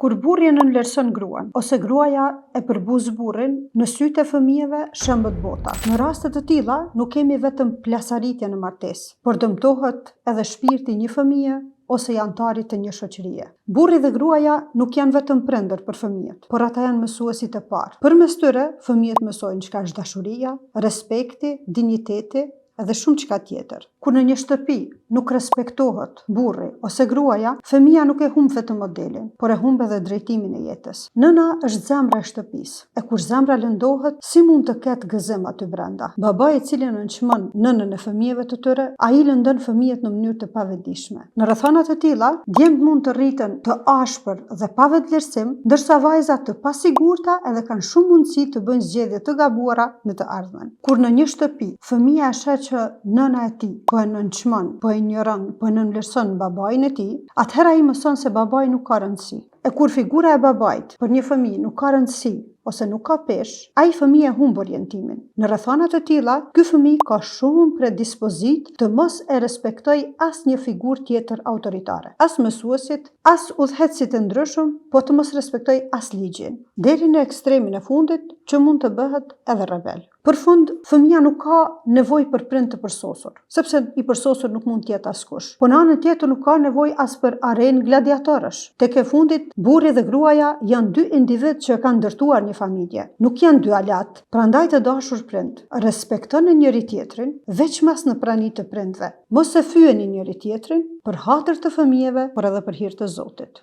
Kur burri e nënvlerëson gruan ose gruaja e përbuz burrin, në sytë e fëmijëve shembet bota. Në raste të tilla nuk kemi vetëm plasaritje në martesë, por dëmtohet edhe shpirti i një fëmije ose i anëtarit të një shoqërie. Burri dhe gruaja nuk janë vetëm prindër për fëmijët, por ata janë mësuesit e parë. Përmes tyre, fëmijët mësojnë çka është dashuria, respekti, dinjiteti dhe shumë çka tjetër. Kur në një shtëpi nuk respektohet burri ose gruaja, fëmija nuk e humb vetëm modelin, por e humb edhe drejtimin e jetës. Nëna është zemra e shtëpisë, e kur zemra lëndohet, si mund të ketë gëzim aty brenda? Babai i cili nënçmon nënën e fëmijëve të tyre, ai lëndon fëmijët në mënyrë të pavetëdijshme. Në rrethana të tilla, djemtë mund të rriten të ashpër dhe pa vetëvlerësim, ndërsa vajzat të pasigurta edhe kanë shumë mundësi të bëjnë zgjedhje të gabuara në të ardhmen. Kur në një shtëpi, fëmija e sheh që nëna e tij po e nënçmon, po e injoron, po e nënvlerëson babain e tij, atëherë ai mëson se babai nuk ka rëndësi. E kur figura e babait për një fëmijë nuk ka rëndësi ose nuk ka peshë, ai fëmijë e humb orientimin. Në rrethana të tilla, ky fëmijë ka shumë predispozitë të mos e respektojë asnjë figurë tjetër autoritare, as mësuesit, as udhëheqësit e ndryshëm, po të mos respektojë as ligjin, deri në ekstremin e fundit që mund të bëhet edhe rebel. Për fund, fëmija nuk ka nevojë për prind të përsosur, sepse i përsosur nuk mund të jetë askush. Po në anën tjetër nuk ka nevojë as për arenë gladiatorësh. Tek e fundit, burri dhe gruaja janë dy individë që e kanë ndërtuar një familje, nuk janë dy aleatë. Prandaj të dashur prind, respektoni njëri-tjetrin, veçmas në prani të prindve. Mos e fyeni njëri-tjetrin, për hatër të fëmijëve, por edhe për hir të Zotit.